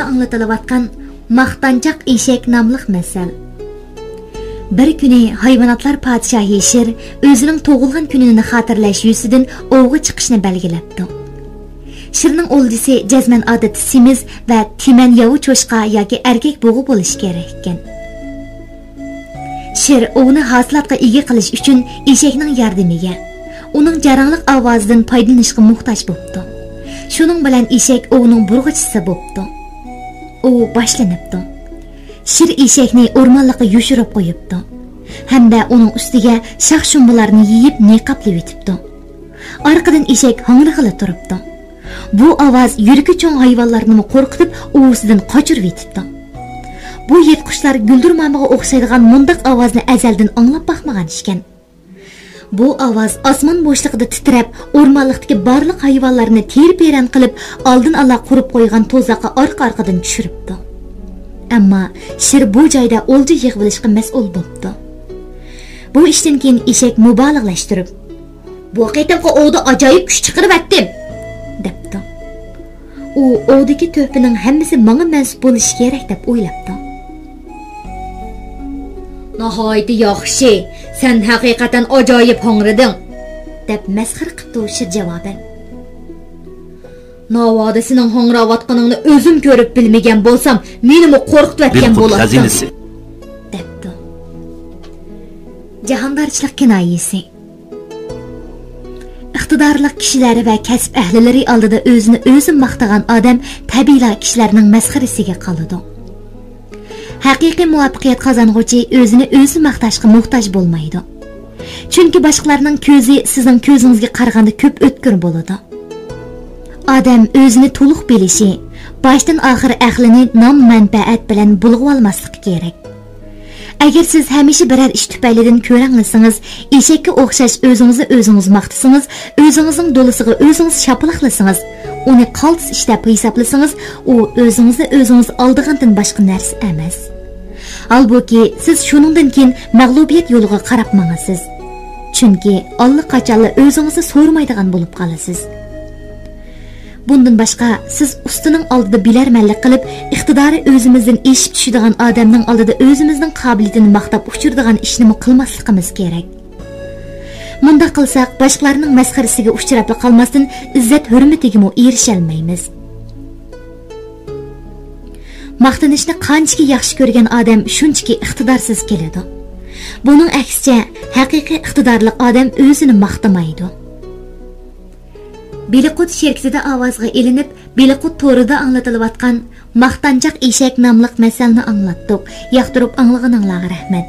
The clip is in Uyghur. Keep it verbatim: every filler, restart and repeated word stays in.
ئاڭلىتىلىۋاتقان ماختانچاق ئېشەك ناملىق مەسەل. بىر كۈنى ھايۋاناتلار پادىشاھى شىر ئۆزىنىڭ تۇغۇلغان كۈنىنى خاتىرىلەش يۈزىسىدىن ئوۋغا چىقىشنى بەلگىلەپتۇ. شىرنىڭ ئولجىسى جەزمەن ئادەتتە سېمىز ۋە تىمەن ياۋا چوشقا ياكى ئەركەك بۇغا بولۇشى كېرەك ئىكەن. شىر ئوۋنى ھاسىلاتقا ئىگە قىلىش ئۈچۈن ئېشەكنىڭ ياردىمىگە، ئۇنىڭ جاراڭلىق ئاۋازىدىن پايدىلىنىشقا موھتاج بوپتۇ. شۇنىڭ بىلەن ئېشەك ئوۋنىڭ بۇرغىچىسى بوپتۇ. ئوۋ باشلىنىپتۇ. شىر ئېشەكنى ئورمانلىققا يوشۇرۇپ قويۇپتۇ ھەمدە ئۇنىڭ ئۈستىگە شاخ-شۇمبىلارنى يېيىپ نىقابلىۋېتىپتۇ. ئارقىدىن ئېشەك ھاڭرىغىلى تۇرۇپتۇ. بۇ ئاۋاز يۈرىكى چوڭ ھايۋانلارنىمۇ قورقۇتۇپ، ئۇۋىسىدىن قاچۇرۇۋېتىپتۇ. بۇ يىرتقۇچلار گۈلدۈرمامىغا ئوخشايدىغان مۇنداق ئاۋازنى ئەزەلدىن ئاڭلاپ باقمىغان ئىكەن. بۇ ئاۋاز ئاسمان بوشلۇقىدا تىترەپ، ئورمانلىقتىكى بارلىق ھايۋانلارنى تېرە-پېرەن قىلىپ، ئالدىن ئالا قۇرۇپ قويغان تۇزاققا ئارقا-ئارقىدىن چۈشۈرۈپتۇ. ئەمما شىر بۇ جايدا ئولجا يىغىۋېلىشقا مەسئۇل بوپتۇ. بۇ ئىشتىن كېيىن ئېشەك مۇبالىغىلەشتۈرۈپ، «بۇ قېتىمقى ئوۋدا ئاجايىپ كۈچ چىقىرىۋەتتىم» دەپتۇ. ئۇ ئوۋدىكى تۆھپىنىڭ ھەممىسى ماڭا مەنسۇپ بولۇشى كېرەك دەپ ئويلاپتۇ. «ناھايىتى ياخشى، سەن ھەقىقەتەن ئاجايىپ ھاڭرىدىڭ» دەپ مەسخىرە قىپتۇ شىر جاۋابەن. «ناۋادا سېنىڭ ھاڭراۋاتقىنىڭنى ئۆزۈم كۆرۈپ بىلمىگەن بولسام، مېنىمۇ قورقۇتۇۋەتكەن بولاتتىڭ» دەپتۇ. جاھاندارچىلىق كىنايىسى. ئىقتىدارلىق كىشىلەر ۋە كەسىپ ئەھلىلىرى ئالدىدا ئۆزىنى ئۆزى ماختىغان ئادەم تەبىئىيلا كىشىلەرنىڭ مەسخىرىسىگە قالىدۇ. ھەقىقىي مۇۋەپپەقىيەت قازانغۇچى ئۆزىنى ئۆزى ماختاشقا موھتاج بولمايدۇ. چۈنكى باشقىلارنىڭ كۆزى سىزنىڭ كۆزىڭىزگە قارىغاندا كۆپ ئۆتكۈر بولىدۇ. ئادەم ئۆزىنى تولۇق بىلىشى، باشتىن ئاخىر ئەقلىنى نام-مەنپەئەت بىلەن بۇلغىۋالماسلىقى كېرەك. ئەگەر سىز ھەمىشە بىرەر ئىش تۈپەيلىدىن كۆرەڭلىسىڭىز، ئېشەككە ئوخشاش ئۆزىڭىزنى ئۆزىڭىز ماختىسىڭىز، ئۆزىڭىزنىڭ دولىسىغا ئۆزىڭىز شاپىلاقلىسىڭىز، ئۇنى قالتىس ئىش دەپ ھېسابلىسىڭىز، ئۇ ئۆزىڭىزنى ئۆزىڭىز ئالدىغاندىن باشقا نەرسە ئەمەس. ھالبۇكى، سىز شۇنىڭدىن كېيىن مەغلۇبىيەت يولىغا قاراپ ماڭىسىز. چۈنكى ئاللىقاچانلا ئۆزىڭىزنى سورىمايدىغان بولۇپ قالىسىز. بۇندىن باشقا، سىز ئۇستىنىڭ ئالدىدا بىلەرمەنلىك قىلىپ، ئىقتىدارى ئۆزىمىزدىن ئېشىپ چۈشىدىغان ئادەمنىڭ ئالدىدا ئۆزىمىزنىڭ قابىلىيىتىنى ماختاپ ئۇچۇرىدىغان ئىشنىمۇ قىلماسلىقىمىز كېرەك. مۇنداق قىلساق، باشقىلارنىڭ مەسخىرىسىگە ئۇچراپلا قالماستىن، ئىززەت-ھۆرمىتىگىمۇ ئېرىشەلمەيمىز. ماختىنىشنى قانچىكى ياخشى كۆرگەن ئادەم شۇنچىكى ئىقتىدارسىز كېلىدۇ. بۇنىڭ ئەكسىچە، ھەقىقىي ئىقتىدارلىق ئادەم ئۆزىنى ماختىمايدۇ. بىلىقۇت شىركىتىدە ئاۋازغا ئېلىنىپ، بىلىقۇت تورىدا ئاڭلىتىلىۋاتقان ماختانچاق ئېشەك ناملىق مەسەلنى ئاڭلاتتۇق. ياقتۇرۇپ ئاڭلىغىنىڭلارغا رەھمەت.